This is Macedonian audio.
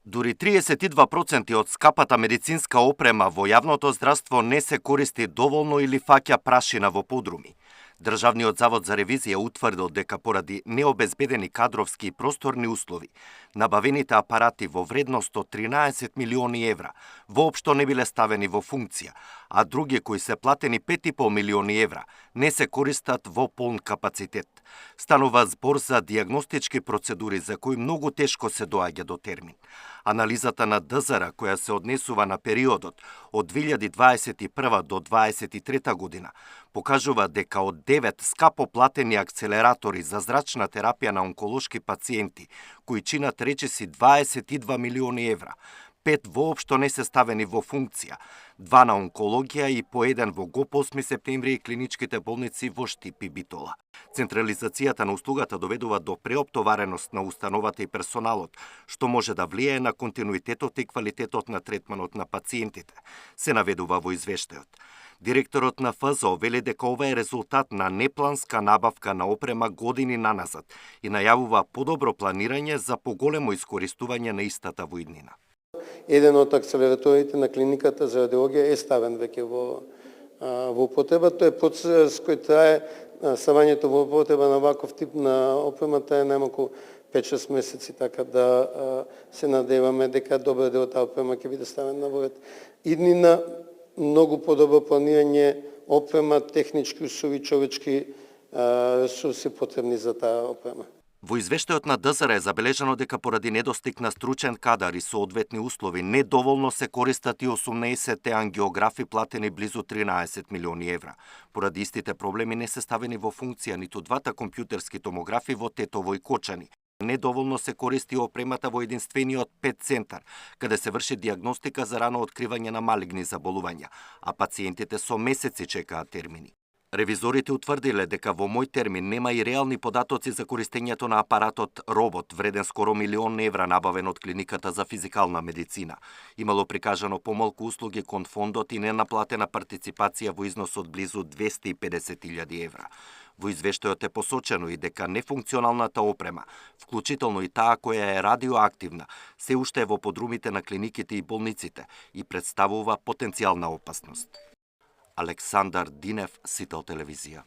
Дури 32% од скапата медицинска опрема во јавното здравство не се користи доволно или фаќа прашина во подруми. Државниот завод за ревизија утврдил дека поради необезбедени кадровски и просторни услови, набавените апарати во вредност од 13 милиони евра воопшто не биле ставени во функција, а други кои се платени 5,5 милиони евра не се користат во полн капацитет. Станува збор за дијагностички процедури за кои многу тешко се доаѓа до термин. Анализата на ДЗР, која се однесува на периодот од 2021 до 2023 година, покажува дека од 9 скапо платени акцелератори за зрачна терапија на онколошки пациенти, кои чинат речиси 22 милиони евра, 5 воопшто не се ставени во функција, 2 на онкологија и по 1 во ГОП 8 септември и клиничките болници во Штип и Битола. Централизацијата на услугата доведува до преоптовареност на установата и персоналот, што може да влијае на континуитетот и квалитетот на третманот на пациентите, се наведува во извештајот. Директорот на ФЗО вели дека ова е резултат на непланска набавка на опрема години наназад и најавува подобро планирање за поголемо искористување на истата во иднина. Еден од акцелераторите на клиниката за радиологија е ставен веќе во употреба. Тој е процес кој трае, ставањето во употреба на ваков тип на опрема трае најмалку 5-6 месеци, така да се надеваме дека добар дел од таа опрема ќе биде ставена во ред. Иднина многу подобро планирање, опрема, технички услови, човечки ресурси потребни за таа опрема. Во извештајот на ДЗР е забележано дека поради недостиг на стручен кадар и соодветни услови недоволно се користат и 18 ангиографи платени близу 13 милиони евра. Поради истите проблеми не се ставени во функција ниту двата компјутерски томографи во Тетово и Кочани. Недоволно се користи опремата во единствениот ПЕТ центар, каде се врши дијагностика за рано откривање на малигни заболувања, а пациентите со месеци чекаат термини. Ревизорите утврдиле дека во мој термин нема и реални податоци за користењето на апаратот робот вреден скоро 1 милион евра набавен од клиниката за физикална медицина. Имало прикажано помалку услуги кон фондот и ненаплатена партиципација во износ од близу 250.000 евра. Во извештајот е посочено и дека нефункционалната опрема, вклучително и таа која е радиоактивна, се уште е во подрумите на клиниките и болниците и представува потенцијална опасност. Александар Динев, Сител телевизија.